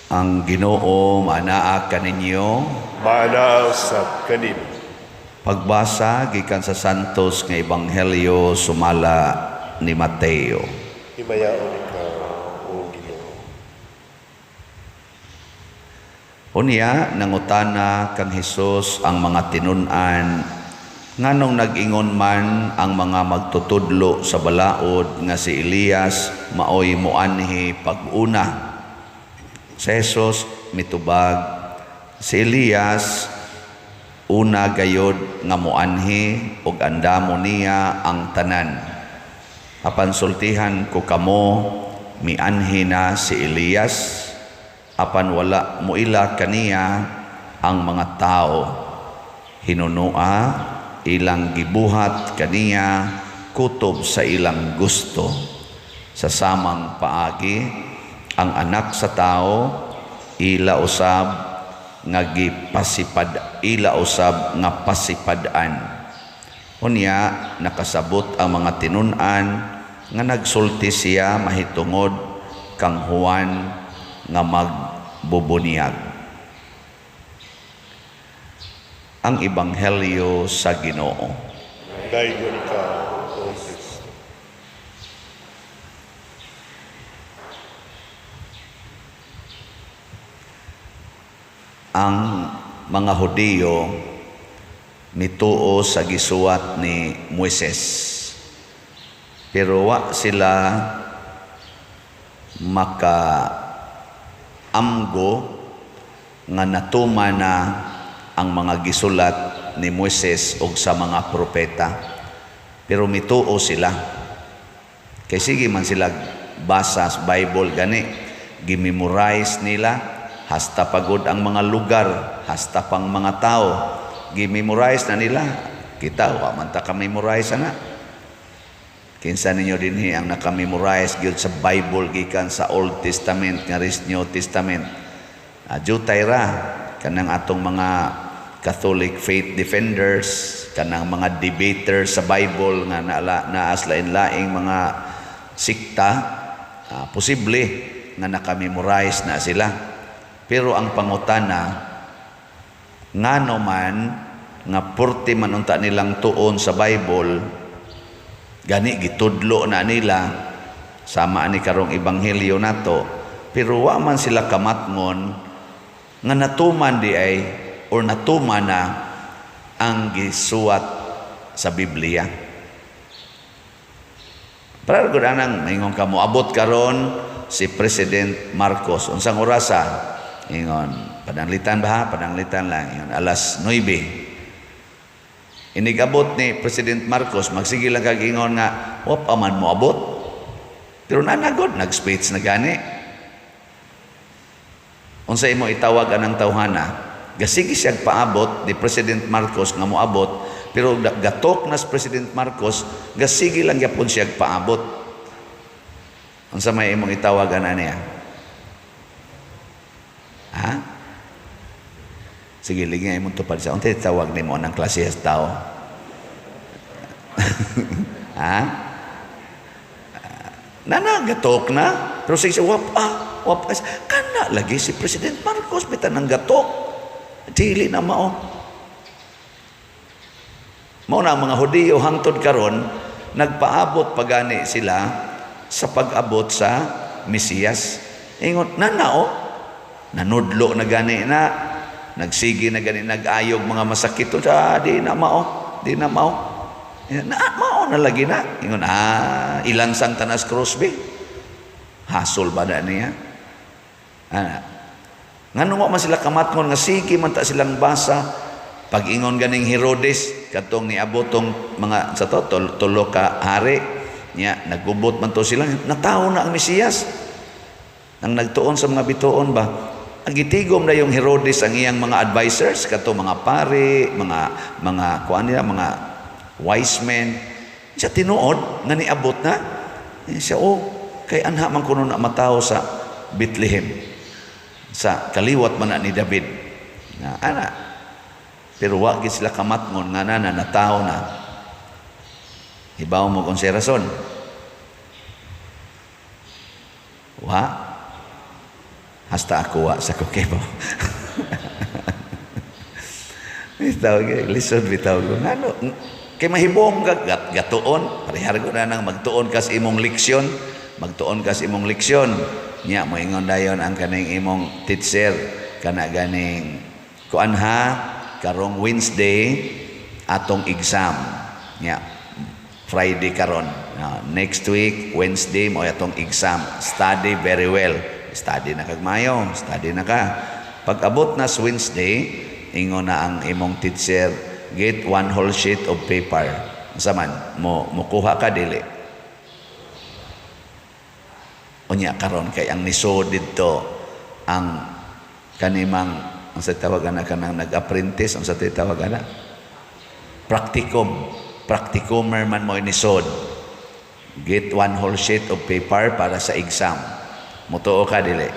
Ang Ginoo maanaa kaninyo. Maanaa usab kanimo. Pagbasa gikan sa Santos nga Ebanghelyo sumala ni Mateo. Himayaon ikaw, O Ginoo. Unya nangutana kang Hesus ang mga tinun-an, nganong nag-ingon man ang mga magtutudlo sa balaod nga si Elias maoy moanhi pag-una? Si Jesus mitubag, si Elias una gayod nga moanhi ug andamo niya ang tanan. Apan sultihan ko kamo, mianhi na si Elias, apan wala moila kaniya ang mga tao. Hinunua ilang gibuhat kaniya kutob sa ilang gusto. Sa samang paagi, ang Anak sa Tao ila usab nga gipasipad, ila usab nga pasipad-an. Unya nakasabot ang mga tinun-an nga nagsulti siya mahitungod kang Juan nga magbubuniyag. Ang Ebanghelyo sa Ginoo. Dayon ikaw, O Kristo. Ang mga Hudiyo mituo sa gisuwat ni Moises, pero wa sila makaamgo nga natuman na ang mga gisulat ni Moises og sa mga propeta. Pero mituo sila. Kay sige man sila basa sa Bible gani, gimemorize nila hasta pagod ang mga lugar, hasta pang mga tao, gimemorize na nila. Kita wa man ta ka-memorize ana. Kinsa ninyo dinhi ang naka-memorize gyud sa Bible gikan sa Old Testament nga ris New Testament? Jutay ra kanang atong mga Catholic faith defenders, kanang mga debaters sa Bible nga naas lain-laing mga sikta, posible nga naka-memorize na sila. Pero ang pangutana, ngano man nga purti man unta nilang tuon sa Bible, gani gitudlo na nila sama ani karong ebanghelyo nato, pero wa man sila kamatngon nga natuman di ay or natuman na ang gisuwat sa Biblia. Para gud anang maingon ka moabot karon si President Marcos, unsang orasa? Ingon, pananglitan ba ha? Pananglitan lang. Ingon, alas 9. Inigabot ni President Marcos, magsige lang kag ingon nga, wa pa man moabot. Pero nanagod, nag-speech na gani. Unsa imo itawag anang tawhana? Gasige siya paabot ni President Marcos nga moabot, pero gatok na si President Marcos, gasige lang gyapon siya paabot. Unsa may imong itawag ana niya? Ha? Sige, ligay imong tupad sa. Unsa itawag nimo anang klase sa tao? Ha? Nana, gatok na. Pero sige, wap, ah, wap, kana lagi si President Marcos, bitan ang gatok. Dili na mao. Mao na ang mga Hudiyo hangtod karon, nagpaabot pagani sila sa pag-abot sa Mesiyas. Ingon, nana o, nanudlo na gani na, nagsige na gani, nag-ayog mga masakit. Ah, di na mao, di na mao. Na, mao na lagi na. Ingon, ilansang tanas Crosby. Hasol ba na niya? Ngano man sila kamatngon nga sige man ta silang basa. Pag-ingon ganing Herodes, katong niabotong mga sa to, tulo ka hari, niya, nagubot man to sila, natawo na ang Mesiyas. Ang nagtuon sa mga bituon ba, ang gitigom na yung Herodes ang iyang mga advisors, katong mga pare, mga kuan nila, mga wise men. Siya tinuod nga niabot na. Siya, oh, kay anha man kuno na matawo sa Bethlehem, sa kaliwat man na ni David. Na ana. Pero wa gid sila kamatngon nga nana natawo na. Hibaw mo kung siya rason. Wa. Hasta ako wa sa ko kibaw. Bitaw, lisod bitaw ko. Ngano? Kay mahibong ka, gatuon, parehar ko na nang magtuon kas imong leksyon, magtuon kas imong leksyon. Nya, moingon dayon ang kaning imong teacher, kana ganing, kuan ha, karong Wednesday, atong exam. Nya, Friday karon. Next week, Wednesday, mo atong exam. Study very well. Study na kag mayo, study na ka. Pag abot na sa Wednesday, ingon na ang imong teacher, "Get one whole sheet of paper." Unsa man, mo mukuha ka, dili? Unya karon kay ang nisod didto ang kanimang ang sa tawag ana kanang nag-apprentice, ang sa tawag ana, practicum, practicumer man mo inisod. "Get one whole sheet of paper para sa exam." Mutuo ka, dili?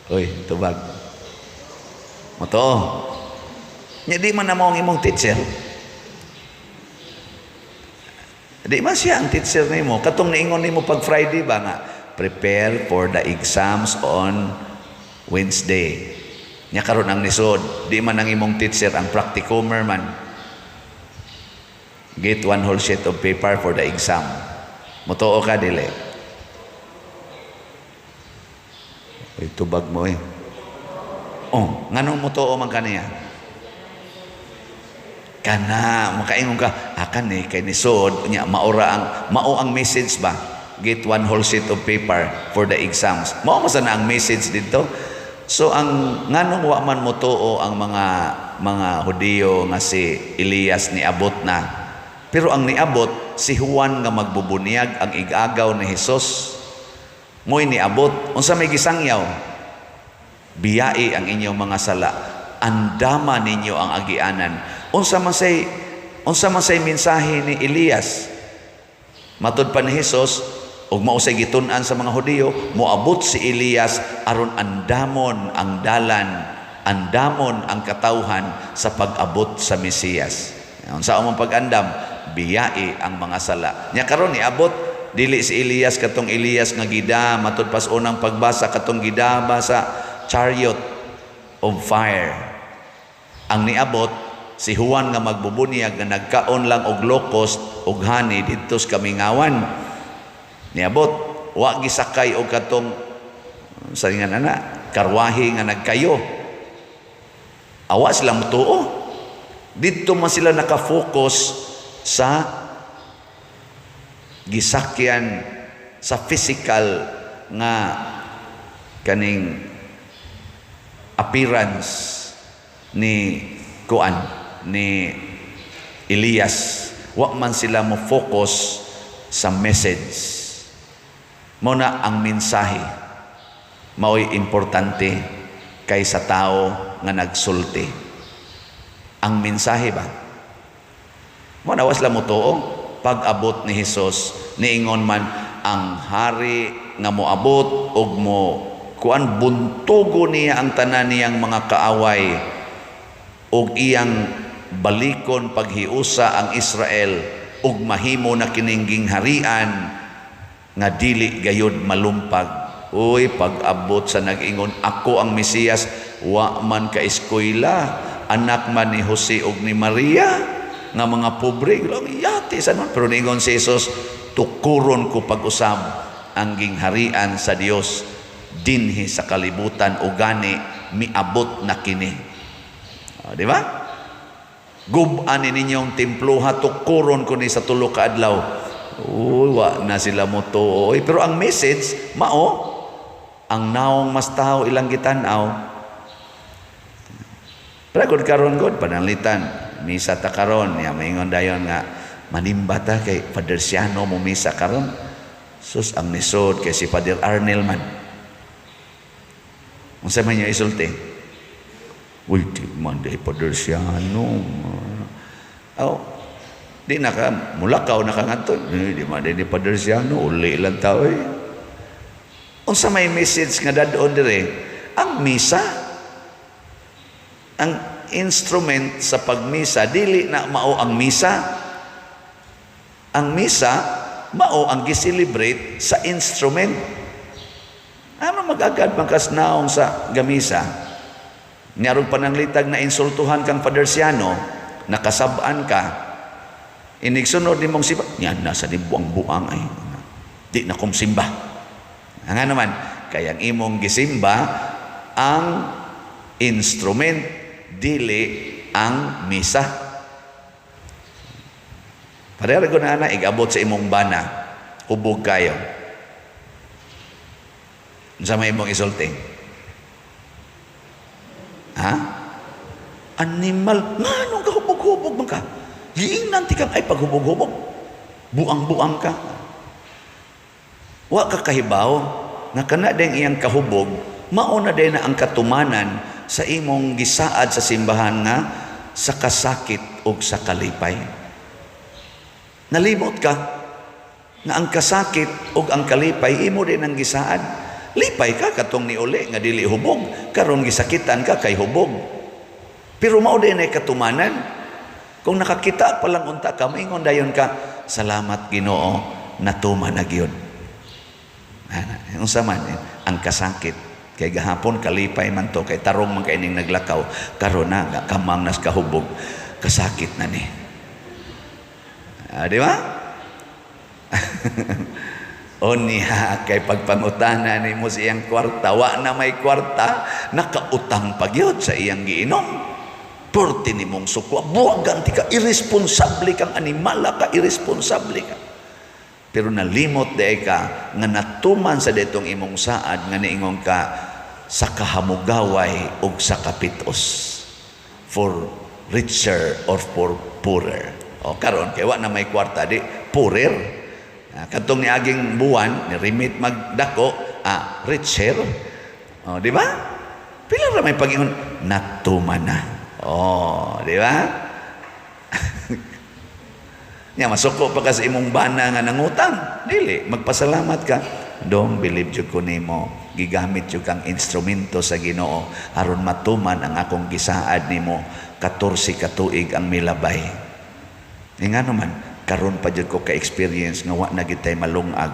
Uy, tubag. Mutuo. Nya di man na mo ang imong teacher. Di man siya ang teacher nimo. Katong niingon nimo pag Friday ba nga, "Prepare for the exams on Wednesday." Nya karon ang nisod, di man ang imong teacher, ang practicumer man. "Get one whole sheet of paper for the exam." Mutuo ka, dili? Uy, tubag mo eh. Oh, nganong mutuo man kaniya? Kana makaingon ka, akan eh kay nisod nya maora ang mao ang message ba? "Get one whole sheet of paper for the exams." Mao man sana ang message dito. So ang nganong wa man motuo ang mga Hudiyo nga si Elias niabot na. Pero ang niabot si Juan nga magbubunyag, ang igagaw ni Hesus. Mo'y niabot. Unsa may gisangyaw? "Biyai ang inyong mga sala. Andama ninyo ang agianan." Unsa man say mensahe ni Elias? Matud pa ni Hesus ug mao say gitun-an sa mga Hudiyo, moabot si Elias aron andamon ang dalan, andamon ang katawhan sa pag-abot sa Mesiyas. Unsa man pag-andam? Biyai ang mga sala. Nya karon niabot dili si Elias katong Elias nga gida matud pas unang pagbasa, katong gidama sa chariot of fire. Ang niabot si Juan nga magbubunyag nga nagkaon lang og locust og honey didto sa kamingawan. Niabot wa gisakay og katong sa nga ana karwahe nga nagkayo. Awa sila motuo. Didto man sila nakafocus sa gisakyan, sa physical nga kaning appearance ni kuan ni Elias. Wa man sila mo focus sa message. Mo na ang mensahe mao'y importante kaysa tao nga nagsulti. Ang mensahe ba mo na wa sila motuo. Pag-abot ni Hesus, niingon man ang hari nga moabot og mo kuan, buntugo niya ang tanan niyang mga kaaway ug iyang balikon paghiusa ang Israel ug mahimo na kining gingharian nga dili gayud malumpag. Uy, pag-abot sa nag-ingon, "Ako ang Mesiyas," wa man ka eskwela, anak man ni Jose ug ni Maria nga mga pobre, lang yati sa nun. Pero niingon si Jesus, "Tukuron ko pag-usab ang gingharian sa Dios dinhi sa kalibutan o gani miabot na kini." O, di ba? "Gub-an ni ninyong temploha, tukuron ko ni sa 3 ka adlaw." Uy, wa na sila motuo. Uy, pero ang message, mao, ang naong mas tao ilang gitan-aw. Pero kung karon god, pananglitan, misa ta karon, ya maingon dayon nga manimba ta kay Father Siano mo misa karon. Sus, ang nisod kay si Father Arnel man. Unsa man niya isulti? "Uy, di man di Father Siano." Oh, di na ka, mulakaw na ka ngadto. "Di man di Father Siano, uli lang tao eh." Unsa may message nga dadon dire? Ang misa, ang instrument sa pagmisa, dili na mao ang misa. Ang misa, mao ang gi-celebrate sa instrument. Ano mag-agad makasnaong sa gamisa? Nyarog pananglitag na insultuhan kang Father Siano, nakasab-an ka, inigsunod nimong simba, yan nasa ni buang-buang ay. Di na kong simba. Nga naman, kay ang imong gisimba, ang instrument, dili ang misa. Pareha ko na ana, igabot sa imong bana, hubog kayo. Unsa may imong isulti? Ha? Animal, nganong ka hubog-hubog man ka? Giingnan ti kang ay paghubog-hubog. Buang-buang ka. Wa ka kahibaw nga kana din iyang kahubog, mao na din na ang katumanan sa imong gisaad sa simbahan nga sa kasakit o sa kalipay. Nalimot ka nga ang kasakit o ang kalipay imo din ang gisaad. Lipay ka katong niuli nga dili hubog, karon gisakitan ka kay hubog. Pero mao din ay katumanan. Kung nakakita pa lang unta ka, maingon dayon ka, "Salamat Ginoo, natuman na gyud." Unsa man eh, ang kasakit kay gahapon kalipay man to kay tarong man kay ning naglakaw, karon na nga kamang nas kahubog, kasakit na ni. Ah, di ba? Unya kay pagpangutana nimo sa iyang kwarta, wa na may kwarta, nakautang pa gyud sa iyang giinom. Porte nimong sukwa, buwagan ti ka, irresponsable kang animala ka, irresponsable ka. Pero nalimot di ka nga natuman sa detong imong saad nga niingon ka sa kahamugaway ug sa kapitos, for richer or for poorer. O karon kay wa na may kwarta, di poorer. Ah, kadtong niaging buwan ni remit magdako, ah, richer. O, di ba? Pila ra may pag-ingon natuman na. Oh, di ba? Nya masuko pa ka sa imong bana nga nangutang. Dili, magpasalamat ka. Dong, believe jud ko nimo. Gigamit jud kang instrumento sa Ginoo aron matuman ang akong gisaad nimo 14 ka tuig ang milabay. E nga naman, karon pa jud ko ka-experience nga wa na gitay malungag,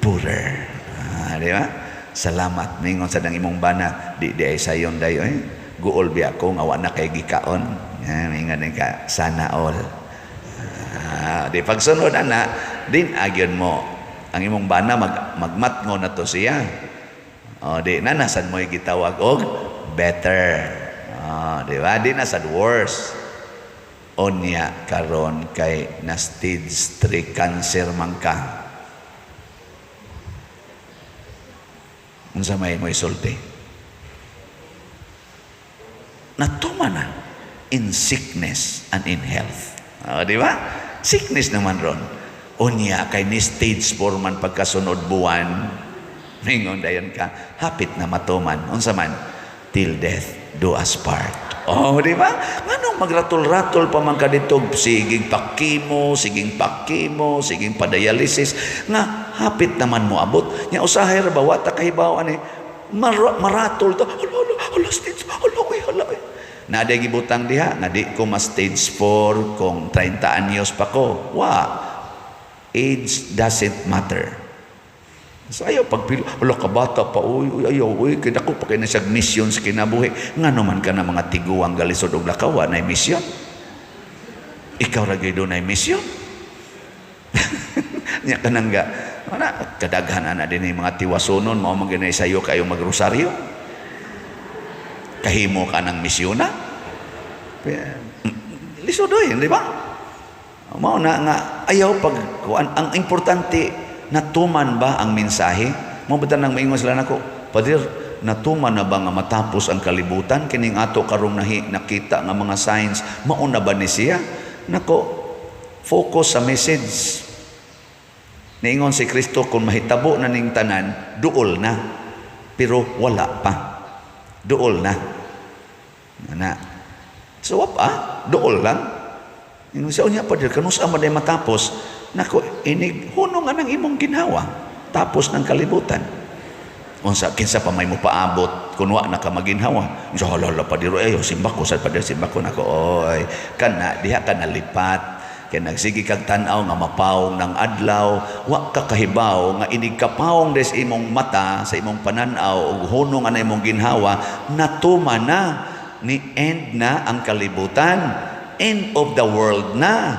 poorer. Ah, di ba? Salamat. Ningon sa dang imong bana, di di ay sayon dayo eh. Guol biya ko nga wa na kay gikaon. Yan, mingon ka, sana all. Ah, di pagsunod ana, din agyon mo ang imong bana magmatngo na to siya. O di na nasan mo gitawag og better. Oh, di ba? Di na sad worse. Unya karon kay na stage 3 cancer man ka. Unsa may mo isulti? Natuma na in sickness and in health. O, di ba? Sickness naman ron. Unya kay ni stage 4 man pagkasunod buwan, mingon dayon ka, hapit na matuman. Unsa man? Till death do us part. Oh, di ba? Nganong magratol-ratol pa man ka dito, siging pakimo, siging pakimo, siging padialysis, nga hapit naman mo abot. Nya usahay ra ba wa ta kahibaw ani maratol to. Hala, hala, hala, stage, hala, uy, hala, uy. Naa day gibutang diha nga di ko ma stage 4 kung 30 anyos pa ko. Wa. Age doesn't matter. So ayaw pagpilo, wala ka bata pa, uy, uy, ayaw, uy, kaya ako pa kayo na siyang mission sa kinabuhi. Nga naman ka na mga tiguang galisod og lakaw, na mission. Ikaw ra gyud na mission. Nya kanang ga, ana, kadaghan ana din mga tiwasonon, mao man gyud sayo kayo magrosaryo. Kahimo ka ng misyona. Lisod oy, di ba? Mao na nga ayaw pag kuan, ang importante, natuman ba ang mensahe? Mo ba nang maingon sila nako, "Pader, natuman na ba nga matapos ang kalibutan kining ato karong nahi nakita nga mga signs, mao na ba ni siya?" Nako, focus sa message. Niingon si Kristo kung mahitabo na ning tanan, duol na. Pero wala pa. Duol na. Na. So wa pa, duol lang. Ingon siya, "Unya pader, kanus-a man day matapos?" Nako, inig hunong nga nang imong ginhawa. Tapos ng kalibutan. Unsa kinsa pa may mopaabot kun wa na ka maginhawa? Unsa, hala, pader, ay simba ko sad, pader, simba ko. Nako, oy, kana diha ka nalipat. Kay nagsige kag tan-aw nga mapawong ng adlaw, wa ka kahibaw nga inig kapawong des imong mata sa imong pananaw ug hunong ana imong ginhawa, natuman na ni end na ang kalibutan, end of the world na.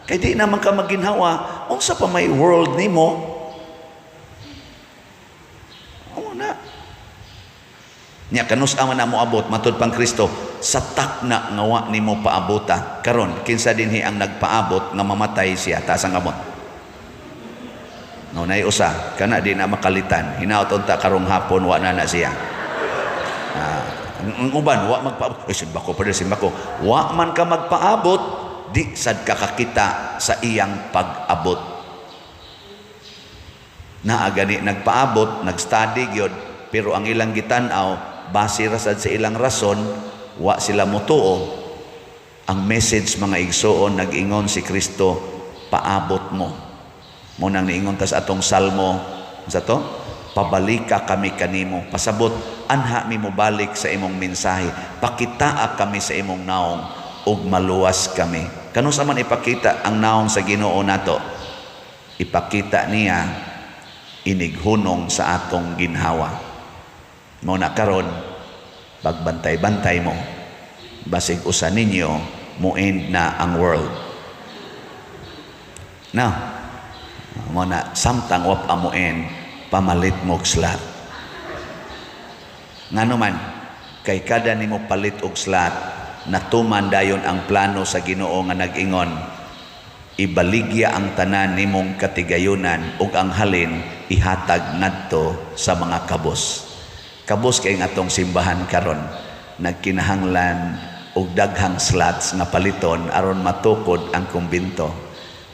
Kay di naman ka maginhawa, unsa pa may world nimo? Amo na. Nya kanus man na moabot matud pang Kristo sa takna nga wa nimo paabota. Karon kinsa dinhi ang nagpaabot nga mamatay siya? Taas ang kamot. No, nay usa kana di na makalitan. Hinaot unta karong hapon wa na na siya. Ang uban wa magpaabot. Ay, simba ko, padre, simba ko. Wa man ka magpaabot, di sad ka kakita sa iyang pag-abot. Naa gani nagpaabot, nagstudy gyud, pero ang ilang gitan-aw base ra sad sa ilang rason, wa sila motuo. Ang message, mga igsoon, nag-ingon si Kristo, paabot mo. Mo nang niingon ta sa atong salmo sa to, pabalika kami kanimo. Pasabot, anha mi mobalik sa imong mensahe, pakitaa kami sa imong naong ug maluwas kami. Kanus man ipakita ang naong sa Ginoo nato? Ipakita niya inighunong sa atong ginhawa. Mo na karon pagbantay-bantay mo, basig usa ninyo mo end na ang world. Now, mo na samtang wa pa mo end, pamalit mo og slot. Ngano man, kay kada nimo palit og slot, natuman dayon ang plano sa Ginoo nga nag-ingon, ibaligya ang tanan nimong katigayunan ug ang halin ihatag ngadto sa mga kabos. Kabos kay atong simbahan karon, nagkinahanglan og daghang slots nga paliton aron matukod ang kumbento.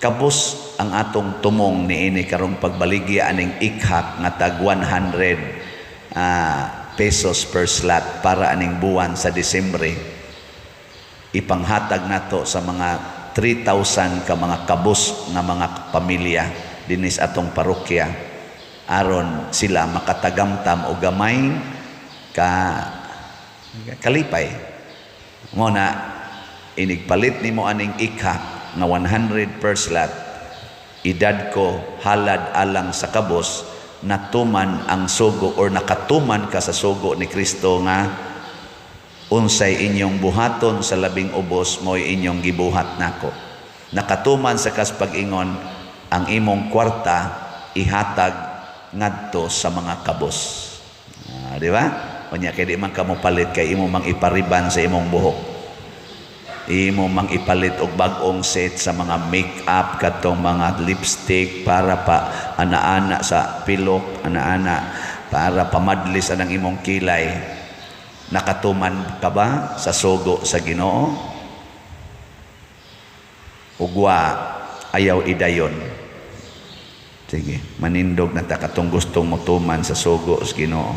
Kabos ang atong tumong niini karong pagbaligya aning ikhak nga tag 100 pesos per slot para aning buwan sa Disyembre. Ipanghatag nato sa mga 3,000 ka mga kabos nga mga pamilya dinis atong parokya aron sila makatagamtam og gamay ka kalipay. Mo na inigpalit nimo aning ikhak nga 100 per slot, edad ko halad alang sa kabos, natuman ang sugo or nakatuman ka sa sugo ni Kristo nga unsay inyong buhaton sa labing ubos, mo'y inyong gibuhat nako. Nakatuman sa kas pag-ingon, ang imong kwarta ihatag ngadto sa mga kabos. Di ba? Unya kay di man ka mo palit kay imo mang ipariban sa imong buhok. Imo mang ipalit og bag-ong set sa mga make-up, katong mga lipstick para pa ana-ana sa pilok, ana-ana para pamadlis anang imong kilay. Nakatuman ka ba sa sugo sa Ginoo? Ugwa ayaw idayon. Sige, manindog na ta katong gustong motuman sa sugo sa Ginoo.